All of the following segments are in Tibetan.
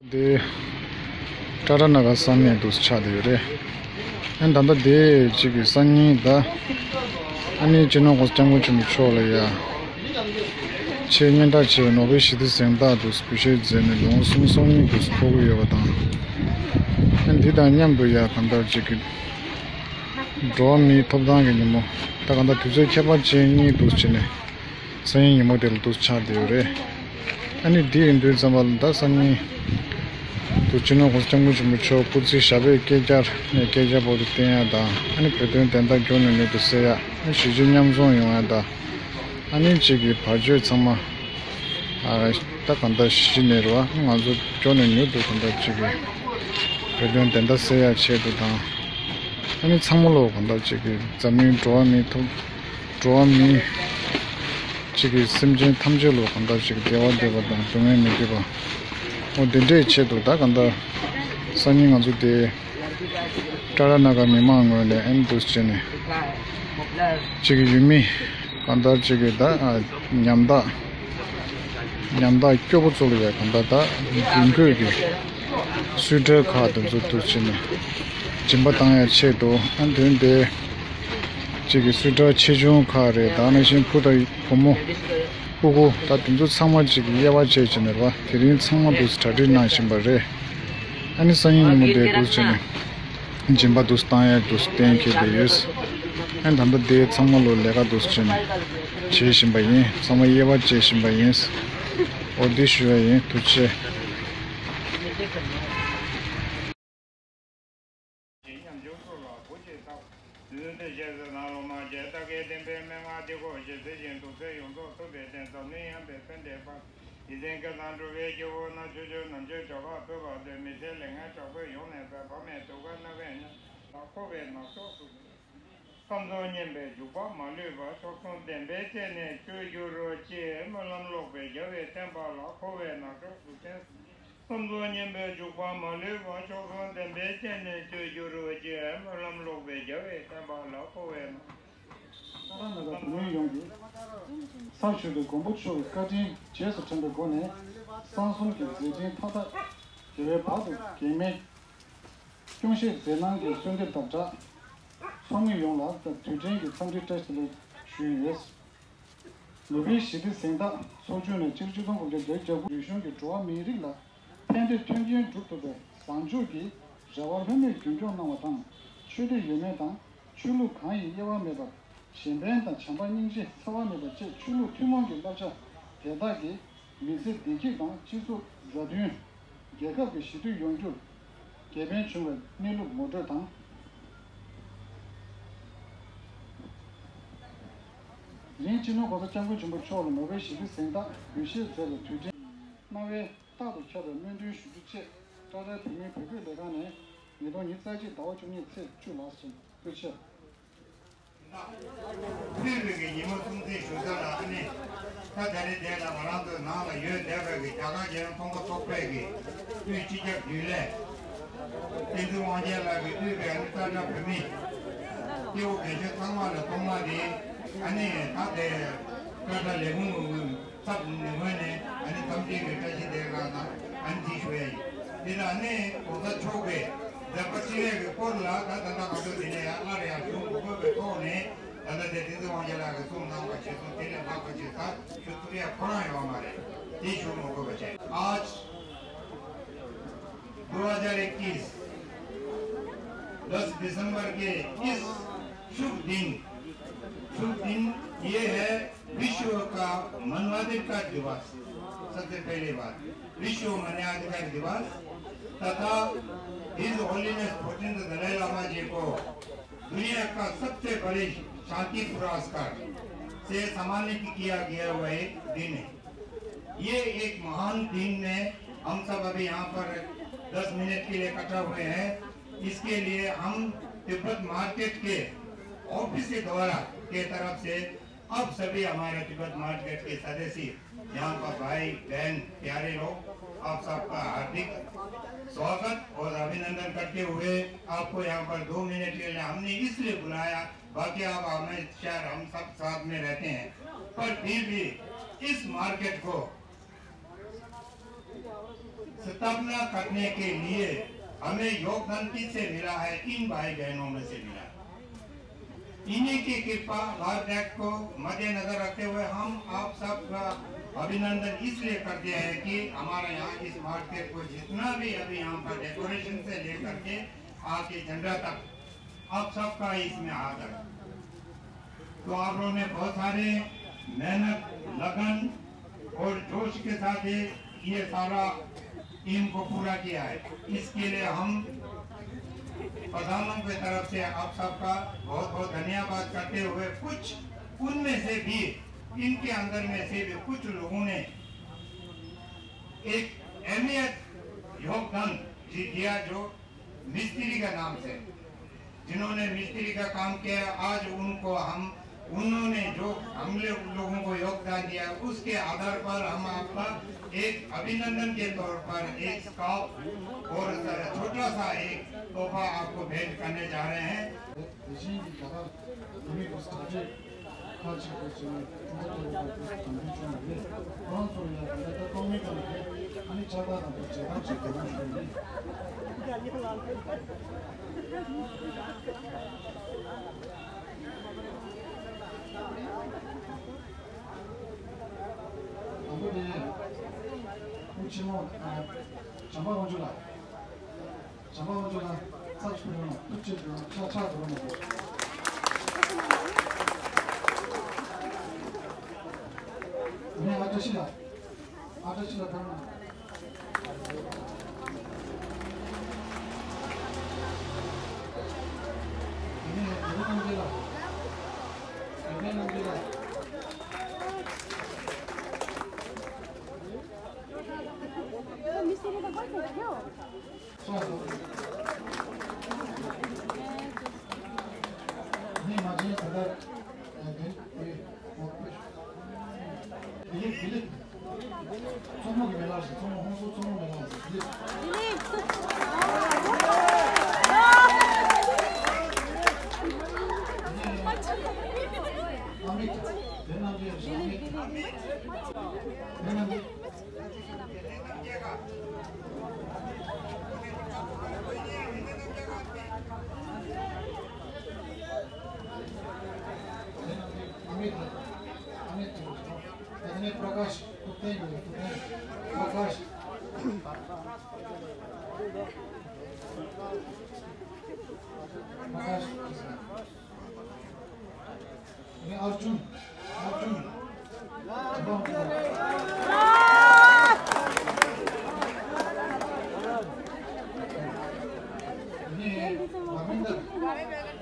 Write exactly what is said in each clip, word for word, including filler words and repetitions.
འདི་ཊ་ཊ་ན་ག་ས་གནས་འདུག་ཆགས་བསྡད་ཡོད་རེད། ཨ་ནི་ད་ལྟ་དེ་གཅིག་གི་སང་ཉིན་ད་ཨ་ནི་སྤྱི་ནོར་༸གོང་ས་༸སྐྱབས་མགོན་ཆེན་པོ་མཆོག་ལ་ཡ་ཆེད་སྙན་གྲགས་ཆེ་བའི་ནོ་བེལ་ཞི་བདེ་གཟེངས་རྟགས་འདུག་འབུལ་བཞེས་མཛད་ནས་ལོ་ངོ་སུམ་ཅུ་སོ་གཉིས་འདུག་ཕོག་གི་ཡོད་པ་དང་། ཨ་ནི་འདི་དང་མཉམ་དུ་ཡ་གང་ལྟར་གཅིག་གི་འགྲོ་བ་མིའི་ཐོབ་ཐང་གི་ཉིན་མོ་ད་གང་ལྟར་དུས་ཚོད་ཁྱད་པར་ཅན་གཉིས་འདུག་བྱས་ནས། སང་ཉིན་ཉིན་མོ་དེ་ལ་འདུག་ཆགས་བསྡད་ཡོད་རེད། ཨ་ནི་འདི་ཡིན་དུས་ཙམ་པ་ལ་ད་སང་ཉིན་དུ་སྤྱི་ནོར་༸གོང་ས་༸སྐྱབས་མགོན་ཆེན་པོ་མཆོག་སྐུ་ཚེ་ཞབས་པད་བསྐལ་བརྒྱར་ནས་བསྐལ་བརྒྱ་བར་དུ་བརྟན་ཡ་དང་། ཨ་ནི་བོད་དོན་བདེན་མཐའ་མགྱོགས་ནས་མྱུར་དུ་གསལ་ཡ། ཨ་ནི་གཞིས་བྱེས་མཉམ་འཛོམས་ཡོང་ཡ་དང་། ཨ་ནི་གཅིག་གི་བར་ཆད་ཚང་མ་ཨ་ད་གང་ལྟར་ཞི་ནས་རེད་བ། ང་ཚོ་མགྱོགས་ནས་མྱུར་དུ་གང་ལྟར་གཅིག་གི་བོད་དོན་བདེན་མཐའ་གསལ་ཡ་ཆེད་དུ་དང་། ཨ་ནི་ཚང་མ་ལོ་གང་ལྟར་གཅིག་གི་འཛམ་གླིང་འགྲོ་བ་མིའི་ཐོབ་འགྲོ་བ་མི་གཅིག་གི་སེམས་ཅན་ཐམས་ཅད་ལ་གང་ལྟར་གཅིག་བདེ་བ་འདོད་པ་དང་སྡུག་བསྔལ་མི་འདོད་པ། འོ་དེ་འདྲའི་ཆེད་དུ་ད་གང་ལྟར་སང་ཉིན་ང་ཚོ་དེ་ཊ་ཊ་ན་ག་མི་མང་ངོས་ནས་ཨེམ་འདུག་བྱས་ནས་གཅིག་གི་ཡུལ་མི་གང་ལྟར་གཅིག་གི་ད་ཉམ་ཐག་ཉམ་ཐག་སྐྱོ་པོ་ཚོ་ལ་ཡ་གང་ལྟར་ད་དགུན་ཁོད་ཀྱི་སུའི་ཊར་ཁག་དེ་ཚོ་འདུག་བྱས་ནས་སྦྱིན་པ་བཏང་ཡ་ཆེད་དུ། ཨ་དོན་དེ། གཅིག་གི་སུའི་ཊར་ཆེ་ཆུང་ཁག་རེད། ད་ནང་བཞིན་བུ་དང་བུ་མོ་སྤུ་གུ་ད་དེ་ཚོ་ཚང་མ་གཅིག་གི་དབྱེ་བ་བཅད་ཀྱི་མེད་པ། དེ་རིང་ཚང་མ་འདུག་གྲ་སྒྲིག་གནང་བཞིན་པ་རེད། ཨ་ནི་སང་ཉིན་ཉིན་མོ་དེ་འདུག་བྱས་ནས་སྦྱིན་པ་འདུག་བཏང་ཡ་འདུག་གཏན་འཁེལ་བསྡད་ཡོད། ཨ་ནི་ད་ལྟ་དེ་ཚང་མ་ལོ་ལས་ཀ་འདུག་བྱས་ནས་བྱེད་བཞིན་པ་ཡིན། ཚང་མ་དབྱེ་བ་བཅད་བཞིན་པ་ཡིན། འོ་འདི་ཞུ་ཡ་ཡིན། ཐུགས་རྗེ་ཆེ། ཉམ་ཆུང་ཚོ་ལ་བུ་གཅིག་ཐོབ། དུས་འདི་ཞེས་སུ་ནང་ལོ་མ་བྱས། རྟ་སྐད་ལྡན་པའི་སྨྲེ་སྔགས་འདི་གོ་ཞེས་ཟེར་ཞིང་དུག་གསེར་ཡོངས་རྫོགས་ཐུབ་པའི་རྟེན། འཛམ་གླིང་ཡངས་པའི་ཕན་བདེའི་དཔལ། ཡིད་བཞིན་སྐལ་བཟང་འགྲུབ་པའི་སྐྱེ་བོ་རྣམས། ཆོས་སྤྱོད་ནམ་མཁའbetween་བོད་པ་ཚོའི་མི་ཚེའི་ལས་ངན་དྲག་པོས་ཡོངས་ནས་སྦས། བག་མེད་དུག་ཁ་སྣ་བས་ཉམས་ལ་འཁོར་བའི་ནག་ཕྱོགས་སུ། བསམ་རྫོགས་སྙན་པའི་འཇུག་པ་མ་ལུས་པ། མཆོག་གསུམ་བདེན་པའི་སྤྱན་ནི་སྤྱོད་འགྱུར་རོ་ཅེས། སྨོན་ལམ་ལོག་པའི་རྒྱལ་བའི་བསྟན་པ་ལ། འཁོར་བའི་ནག་ཕྱོགས་སུ་འཐེན། བསམ་རྫོགས་སྙན་པའི་འཇུག་པ་མ་ལུས་པ། མཆོག་གསུམ་བདེན་པའི་སྤྱན་ནི་སྤྱོད་འགྱུར་རོ་ཅེས། སྨོན་ལམ་ལོག་པའི་རྒྱལ་བའི་བསྟན་པ་ལ། འཁོར་བའི་ནག་ཊ་ཊ་ན་ག་བོད་མི་ཡོངས་ཀྱི་ཚབ་ཞུས་ཏེ་མགོན་པོ་མཆོག་གི་བཀའ་དྲིན་རྗེས་སུ་དྲན་པའི་སྒོ་ནས་གསང་གསུམ་གྱི་མཛད་འཕྲིན་མཐའ་དག་རྒྱལ་བའི་བར་དུ་གེགས་མེད། སྐྱོང་བཞེས་མཛད་གནང་གི་གསོལ་འདེབས་དང་སྦྲགས། ཚོགས་མི་ཡོངས་ལ་དུས་དྲན་གྱི་འཚམས་འདྲི་བཀྲ་ཤིས་བདེ་ལེགས་ཞུ་ཡི་ཡོད། ནོ་བེལ་ཞི་བདེ་གཟེངས་རྟགས་ཚོགས་ཆུང་ནས་སྤྱི་ལོ་ཆིག་སྟོང་དགུ་བརྒྱ་བརྒྱད་ཅུ་གྱ་དགུ། རིག་གཞུང་གིས་འགྲོ་བ་མིའི་རིགས་ལ་ཕན་བདེ་མཐུན་རྐྱེན་སྒྲུབ་ཐུབ་པའི་བཟང་སྤྱོད་ཀྱི་རེ་བ་ལྷོད་མེད་རྒྱུན་འཁྱོངས་གནང་བ་དང་། ཆོས་དད་ཡོད་མེད་དང་ཆོས་ལུགས་གང་ཡིན་དབྱེ་བ་མེད་པར། གཞན་ཕན་དང་བྱམས་པ་སྙིང་རྗེ་འཚེ་བ་མེད་པ་བཅས་ཆོས་ལུགས་ཐུན་མོང་གི་བསླབ་བྱ་དེ་དག་གིས་མི་ཚེ་བདེ་སྐྱིད་དང་སྤྱི་ཚོགས་འགྲོ་དོན། རྒྱལ་ཁབ་ཀྱི་ཞི་མཐུན་ཡོང་རྒྱུར་དགེ་ཕན་བྱུང་བའི་གནས་ལུགས་ངོ་སྤྲོད་དང་། དེ་རིང་སྤྱི་ནོར་༸གོང་ས་༸སྐྱབས་མགོན་ཆེན་པོ་མཆོག་ལ་ནོ་བེལ་ཞི་བདེ་གཟེངས་རྟགས་འབུལ་བཞེས་མཛད་པའི་དུས་དྲན་རྣ་བས་རྟག་ཏུ་ཁྱབ་པའི་སྨོན་འདུན་ཞུ་རྒྱུ་བཅས་ཊ་ཊ་བོད་མིའི་བོད་སྐད་ལས་ཁང་ནས་ཉིས་སྟོང་ཉི་ཤུ་རྩ་གཅིག་ཟླ་བ་བཅུ་གཉིས་ཚེས་བཅུ་ལ་ཟིན། ཐུགས་རྗེ་ཆེ། ཕུལ་བའི་གི་ཉིན་མོ་སྲུང་བརྩི་ཞུ་ས་ལ་ཨ་ནི། ད་ད་རེས་དེ་ལ་ང་རང་ཚོའི་ནང་ལ་ཡོད་བསྡད་པའི་གི་རྒྱ་གར་རྒྱལ་ཡོངས་ཚོང་པ་ཚོགས་པའི་གི་དབུས་སྤྱི་ཁྱབ་རྒྱུན་ལས་བསྟན་འཛིན་དབང་རྒྱལ་ལགས་ཀྱིས་དབུས་པའི་ཨ་ནི་ཊ་ཊ་བོད་མི་སྐྱེ་བོ་རྒན་གཞོན་ཚང་མ་ལ་ཐོག་མ་དེ་ཨ་ནི་ད་དེ་ཊ་ཊ་ལས་ཁུངས་ཚབ་ནས་ངོས་ནས་ཨ་ནི་འཚམས་འདྲི་གི་བཀྲ་ཤིས་བདེ་ལེགས་དང་ཨ་ནི་འདི་ཞུ་ཡ་ཡིན། འདི་ལ་ཨ་ནི་༸གོང་ས་མཆོག་གི་མཛད་པ་ཕྲིན་ལས་ཀྱི་སྐོར་ལ་ད་ད་ལྟ་ང་ཚོ་འདི་ནས་ཡང་སླར་ཡང་ཞུ་མི་དགོས་པའི་ཐོག་ནས། ད་ལྟ་དེ་བསྟན་འཛིན་དབང་རྒྱལ་ལགས་ཀྱིས་གསུངས་གནང་བ་བྱས་སོང་། དེ་ལས་ལྷག་པ་ཅིག་ད་ཞུ་ཐུབ་ཡ་ཁོ་རང་ཡོད་མ་རེད། དེ་ཞུ་མི་དགོས་པ་བྱས། आज दो हज़ार इक्कीस दस दिसंबर के इस शुभ दिन, शुभ दिन ये है विश्व का मानवाधिकार दिवस। सबसे पहली बात, विश्व मानवाधिकार दिवस तथा His Holiness fourteenth Dalai Lama जी को दुनिया का सबसे बड़े शांति पुरस्कार से सम्मानित किया गया हुआ एक दिन है। ये एक महान दिन में हम सब अभी यहाँ पर दस मिनट के लिए इकट्ठा हुए हैं। इसके लिए हम तिब्बत मार्केट के ऑफिस के द्वारा के तरफ से अब सभी हमारे तिब्बत मार्केट के सदस्य, यहाँ पर भाई, बहन, प्यारे लोग, आप सबका हार्दिक स्वागत और अभिनंदन करते हुए आपको यहाँ पर दो मिनट के लिए हमने इसलिए बुलाया, बाकी आप हमेशा हम सब साथ में रहते हैं, पर फिर भी इस मार्केट को स्थापना करने के लिए हमें योगदान किससे मिला है? इन भाई बहनों में से मिला। इन्हीं की कृपा, लाभ को मद्देनजर रखते हुए हम आप सबका अभिनंदन इसलिए करते हैं कि हमारे यहाँ इस मार्केट को जितना भी अभी यहाँ पर डेकोरेशन से लेकर के आके झंडा तक आप सबका इसमें हाथ है। तो आप लोगों ने बहुत सारे मेहनत, लगन और जोश के साथ ये, ये सारा टीम को पूरा किया है। इसके लिए हम प्रधानों की तरफ से आप सबका बहुत बहुत धन्यवाद करते हुए कुछ उनमें से भी, इनके अंदर में से भी कुछ लोगों ने एक अहमियत योगदान दिया जो मिस्त्री का नाम से, जिन्होंने मिस्त्री का काम किया, आज उनको हम, उन्होंने जो हमले उन लोगों को योगदान दिया, उसके आधार पर हम आपका एक अभिनंदन के तौर पर एक स्कार्फ और छोटा सा एक तोहफा आपको भेंट करने जा रहे हैं। ཁ་ཅིག་གིས་བྱས་ནས་ཁྲིམས་ཐོག་ཏུ་ལོག་པའི་དམ་འཛིན་བྱུང་བ་རེད། ཁོང་ཚོ་ཡང་ད་ལྟ་གཏོང་མི་གང་དེ་ཨ་ནི་ཆགས་སྡང་དང་པོ་བྱེད་སྟངས་ཅིག་དགོས་པ་ཞིག་རེད། དང་པོ་དེ་སྐུ་ཆེན་མོ་བྱམས་པ་དབང་ཕྱུག་ལགས། བྱམས་པ་དབང་ཕྱུག་ལགས་ཚར་གཅིག་ཕེབས་རོགས་གནང་། ཐུགས་རྗེ་ཆེ། ཕྱག་ཕྱག་འགྲོ་རོགས་གནང་། ཨ་ནི་ཨ་བཀྲ་ཤིས་ལགས། ཨ་བཀྲ་ཤིས་ལགས་ཕེབས་རོགས་གནང་། ཨ་ནི་རྒྱལ་པོ་རྣམ་རྒྱལ་ལགས། རྒྱལ་པོ་རྣམ་རྒྱལ་ལགས། प्रकाश, प्रकाश। अर्जुन, अर्जुन। धर्मेंद्र,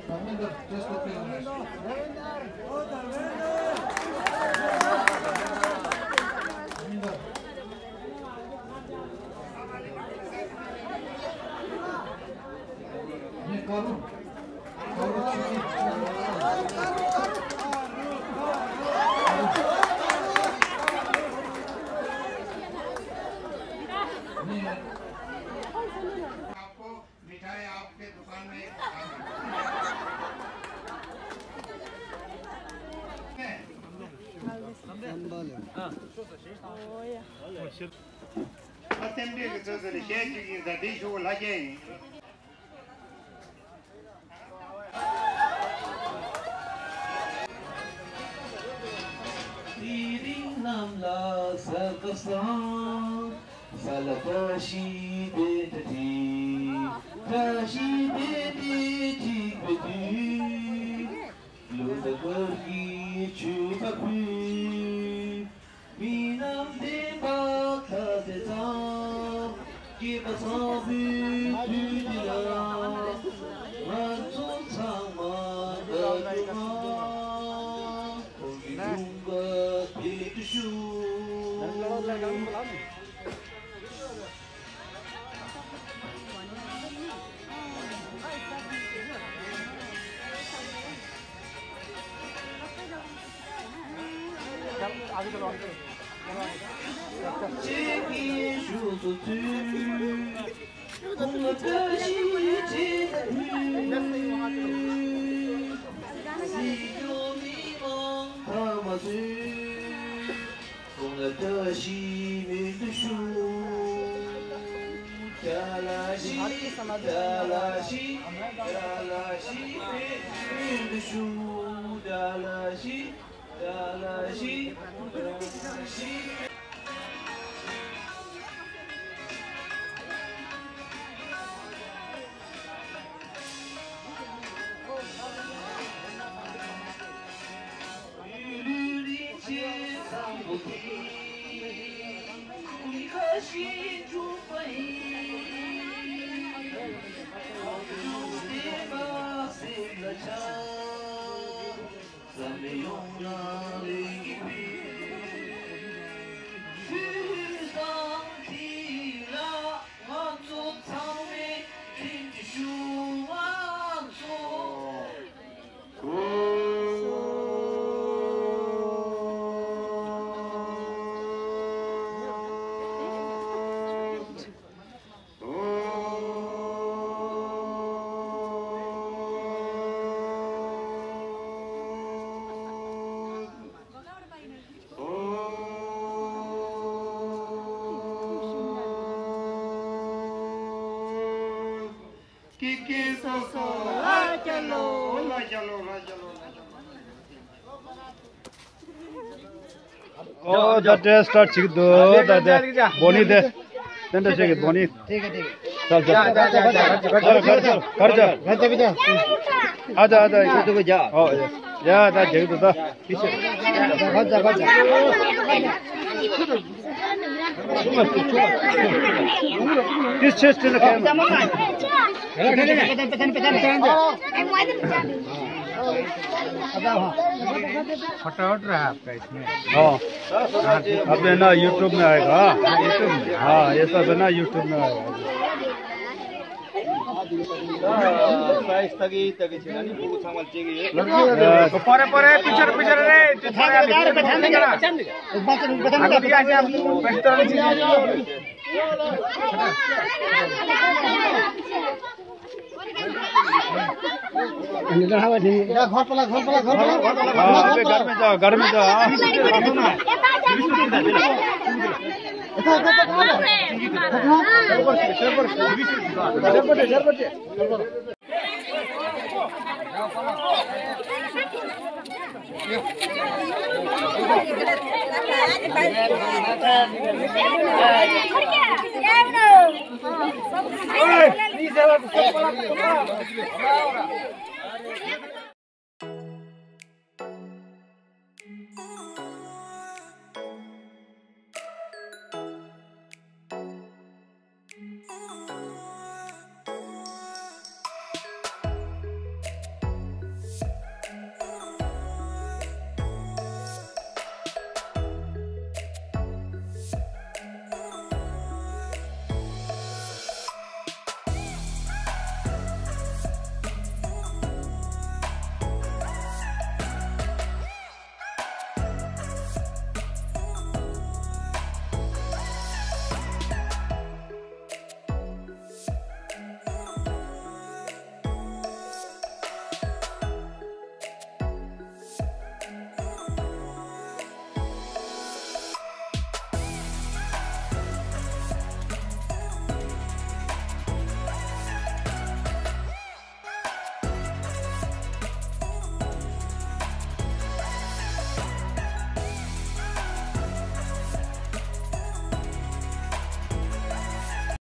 धर्मेंद्र, just okay। धर्मेंद्र। ये करुण। आपको मिठाई आपके दुकान में एक ཨ་སེམས་ཁྲལ་གྱི་ཚོད་ཚོད་ལ་བཤད་བཅུག་ཡིན་ས་དེ་ཞུ་ལ་རྒྱ་ཡིན། དེ་རིང་གནམ་ལ་ས་ཀ་སང་ས་ལ་བཀྲ་ཤིས་བདེ་ལེགས། བཀྲ་ཤིས་བདེ་ལེགས་ཅིག་བེད་དུས། ལོ་ཟླ་སྐར་གྱི་མཆོད་པ་ཕུལ། མི་རྣམས་བདེན་པ་ཐ་དད་དང་། སྐྱེས་པ་ཚང་བོའི་དུས་འདི་ལ། ང་ཚོ་ཚང་མ་དགའ་སྐྱོ་ངང་། ཁོང་གི་ལུང་པ་དེ་དུ་བཞུགས། ཁོང་ལ་བཀྲ་ཤིས་སྨོན་འདུན་ཞུ། ཀི་ཀི་སོ་སོ་ལ་རྒྱ་ལོ། ལ་རྒྱ་ལོ། ལ་རྒྱ་ལོ། ལ་རྒྱ་ལོ། ཨོ་ད་ཏྲེ་སི་ཊར་ཅིག་འདུག་ད་ཏྲེ་སི་ཊར་བོ་ནི་དེ། དེ་འདྲ་ཞིག་གི་བོ་ནི། ད་ད་ད་ད་ད་ད་ད་ཨ་ད་ཨ་ད་ཡ་ད་རྒྱག་འདུག་ད། This chest in the camera. फटाफट रहा आपका इसमें। हाँ। अब है ना YouTube में आएगा। हाँ, YouTube में। हाँ, ये सब है ना YouTube में आएगा। साइज तगी तगी छिड़ा नहीं, बहुत सामान चाहिए। परे परे, पिछड़ पिछड़ रे, पिछड़ रे, पिछड़ रे। अभी आ जा। घर पला, घर पला, घर पला, घर पला। हाँ, अबे घर में जाओ, घर में जाओ, हाँ।